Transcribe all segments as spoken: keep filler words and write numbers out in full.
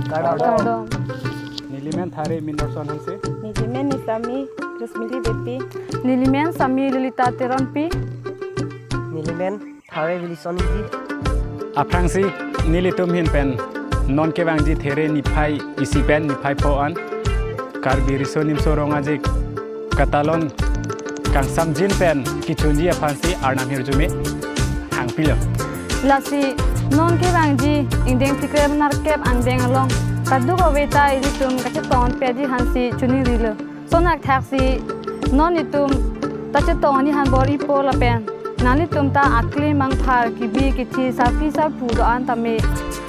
Kardom. Kardom. Nelimen Thare Minderson Hanse. Nelimen Nisami Rusmili Beypi. Nelimen Sami Lolita Teronpi. Nelimen Thare Wilson Ingti. Aphrangsi nelitum ahin pen non kevangji There niphai isi pen niphai pho an Karbi Riso Nimso Rong Aje Katalon kangsamjin pen kechunji aphansi Arnam ahirjume hangpilo. Lasi non kevangji ingdeng phlikre nerkep angdeng along kadokave ta ilitum kachetongpetji aphansi choningrilo. Lason athaksi non itum ta chetong ani aphan bor-ipo lapen nanglitum ta akli mangthar kebi kethe sarpi sarpo do-an tame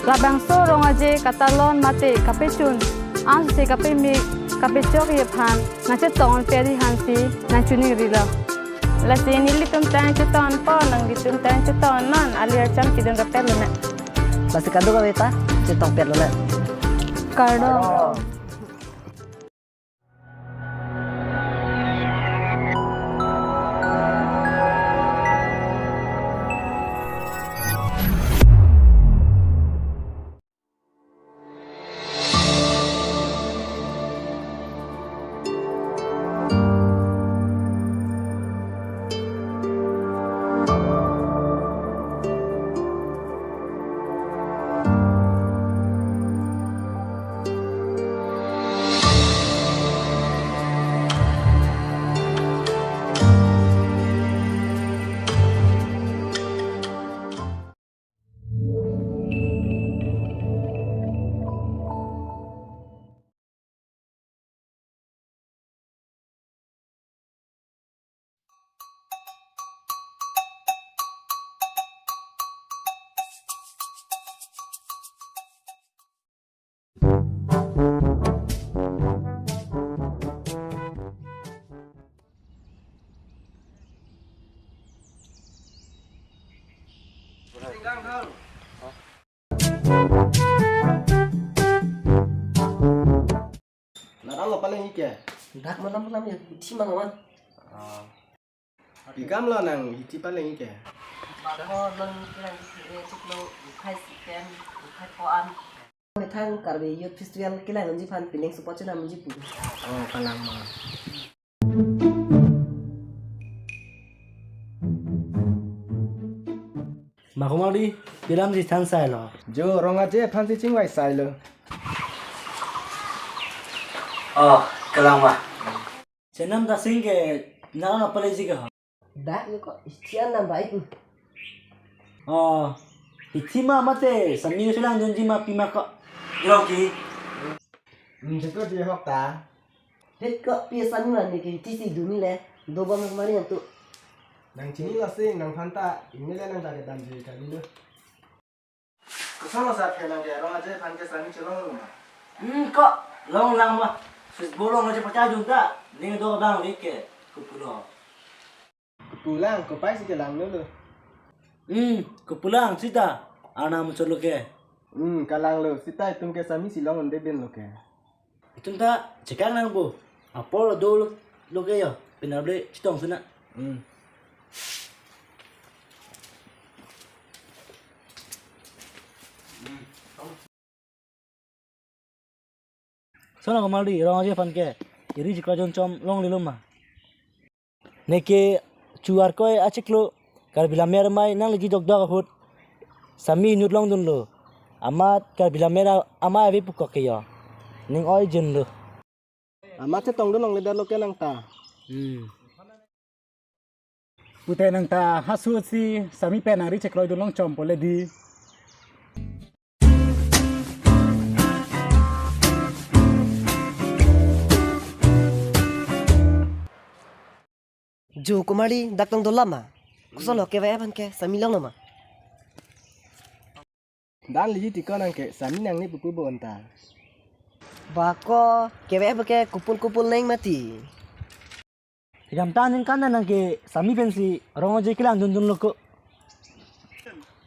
labangso Rong Aje Katalon mate kapechun ansi kapeme kapechokji aphan nangchetongpetji aphansi nangchoningrilo. Lasi nelitum ta chetongpo, nanglitum ta chetong non, alir cham kidun rapet lonang. Lasi kadokave ta chetongpet lonang. Kardom. Narang lo paleng ike. Dak malam malam ya, isi mang aman. Ah. Pi kam lo nang isi paleng ike. Bako non kilang isi e chiklo, ukhai sipen, ukhai poan. Methang Karbi Youth Festival kilang unji aphan pining support china unji pu. Oh, kalang ma. Ma Kumari, pilam si than sailo. Jo, Rong Aje aphansi chingvai sailo. Oh, kalang ma. Chenam Dasing ke nang apa lagi ke ho? Dak ni ko, istian nam baik. Oh, isi ma mate, Sami kelang dunji ma pi ma ko. Jero ki. Hmm, jeko di hok ta. Het ko pi Sami mane ke isi si dun ni le, dobom Kumari antu. Nang chinilo sing, nang aphan ta, ini le nang ta kedamji kali lo. Koson lo sa phe nang ke, Rong Aje aphan ke Sami chelonglo ma? Hmm, ko, longlang ma. Switch board along aja pachai dun ta, ning do bang ri ke, kopulo. Kopulang, kopai si kelang lo lo. Hmm, kopulang sita, Arnam cholo ke. Hmm, kalang lo, sita itum ke Sami si long unde ben lo ke. Itum ta chekang nang bo. Apor do lo, lo ke yo. Penable chitong suna. Hmm. Sona Kumari, Rong Aje aphan ke eri chiklo jonchom longlelo ma? Neke chuar koi achiklo Karbi Lammet Amei nangleji dokdok ahut Sami inut longdunlo. Amat Karbi Lammet a-, Amei ave pu kok ke yo. Ning oi junlo. Amat chetongdun longledetlo ke nang ta. Hmm. Pute nang ta hasusi Sami pen nang ri chekloidun longchompo le di. Jo Kumari, dak tong dolam ma? Koson lo kevang aphan ke Sami longlo ma? Dan liji tiko nang ke Sami nangne pupu bo anta. Bako, kevang aphan ke kupul kupul neng mati. Kedamtang aningkan nang ke Sami pensi Rong Aje kelang dundun lo ko.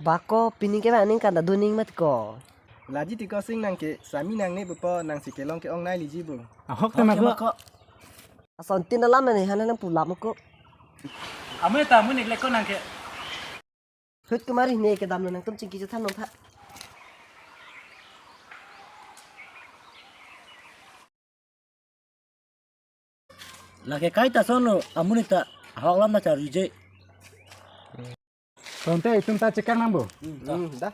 Bako, pining kevang aningkan ta dun neng mati ko. Laji tiko sing nang ke Sami nangne pupo nangsi kelong ke-ongnei liji bo. Ahok tema ko. Asontin dalam ne hana nang pulam ko. Amu ta amu neglect ko nang ke. Hut Kumari ne kedam lo nangtum chingki chethan nong tha. Lake kaita sonlo, amonit ta ahok alam ta charlije. Tangte itum ta chekang nangpo. Hmm, da.